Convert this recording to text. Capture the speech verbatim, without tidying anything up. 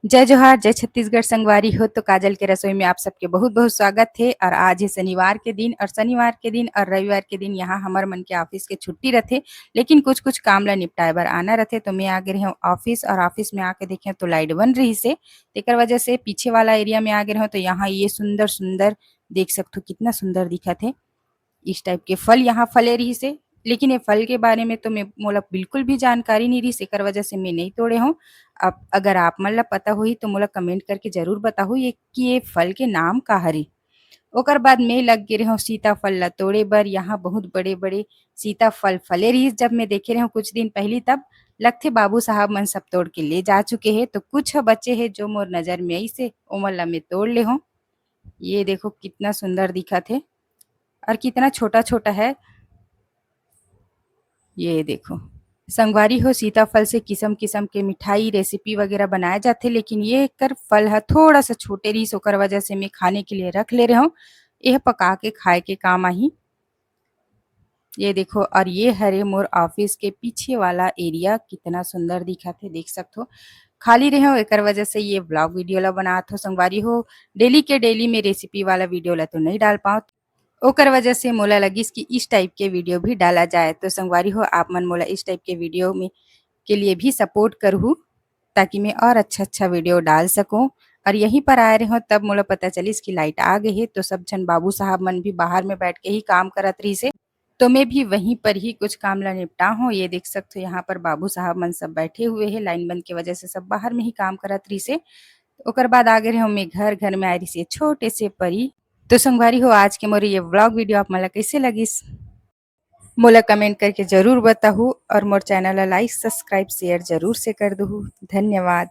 जय जोहार, जय छत्तीसगढ़ संगवारी हो। तो काजल के रसोई में आप सबके बहुत बहुत स्वागत हे। और आज हे शनिवार के दिन, और शनिवार के दिन और रविवार के दिन यहाँ हमर मन के office के छुट्टी रथे, लेकिन कुछ कुछ काम ला निपटाए बर आना रथे। तो मैं आ गे रहेंव office, और office में आके देखेंव तो light बन रहिस हे, तेकर वजह से पीछे वाला area में आ गे रहेंव। तो यहाँ ये सुंदर सुंदर देख सकथो, कितना सुंदर दिखत हे। इस type के फल यहाँ फले रहिस हे, लेकिन ये फल के बारे में तो मैं, मोला बिल्कुल भी जानकारी नहीं रहिस, एकर वजह से मैं नहीं तोड़े हूँ। अब अगर आप मन ला पता होही तो मोला comment करके जरूर बताहू ये कि ये फल के नाम का हरे। ओकर बाद मैं लग गे रहेंव सीताफल ला तोड़े बर। यहाँ बहुत बड़े बड़े सीताफल फले रहिस, जब मैं देखे रहेंव कुछ दिन पहली, तब लगथे बाबू साहब मन सब तोड़ के ले जा चुके हे। तो कुछ बचे हे जो मोर नजर में आइस हे, ओमन ला मैं तोड़ ले हूँ। ये देखो कितना सुंदर दिखत हे और कितना छोटा छोटा है। ये देखो संगवारी हो, सीताफल से किसम किसम के मिठाई, recipe वगैरह बनाए जाथे, लेकिन ये कर फल ह थोड़ा सा छोटे रहिस, ओकर वजह से मैं खाने के लिए रख ले रहेंव। यह पका के खाए के काम आही। ये देखो, और ये हरे मोर office के पीछे वाला area, कितना सुंदर दिखत हे, देख सकथो। खाली रहेंव, एकर वजह से ये vlog video ला बनात हो संगवारी हो। Daily के daily में recipe वाला video ला तो नहीं डाल पाओ, ओकर वजह से मोला लगिस कि इस type के video भी डाला जाए। तो संगवारी हो, आप मन मोला इस type के video में, के लिए भी support करहू, ताकि मैं और अच्छा अच्छा video डाल सकूं। और यहीं पर आए रहेंव, तब मोला पता चलिस कि light आ गे हे। तो सब झन बाबू साहब मन भी बाहर में बैठ के ही काम करत रहिस हे, तो मैं भी वहीं पर ही कुछ काम ला निपटा हूँ। ये देख सकथो, यहाँ पर बाबू साहब मन सब बैठे हुए हे, line बंद के वजह से सब बाहर में ही काम करत रहिस हे। ओकर बाद आ गे रहेंव मैं घर, घर में आए रहिस हे छोटे से परी। तो संगवारी हो, आज के मोर ये vlog video आप मन ला कैसे लगिस, मोला comment करके जरूर बताहू, और मोर channel ला like, subscribe, share जरूर से कर दहू। धन्यवाद।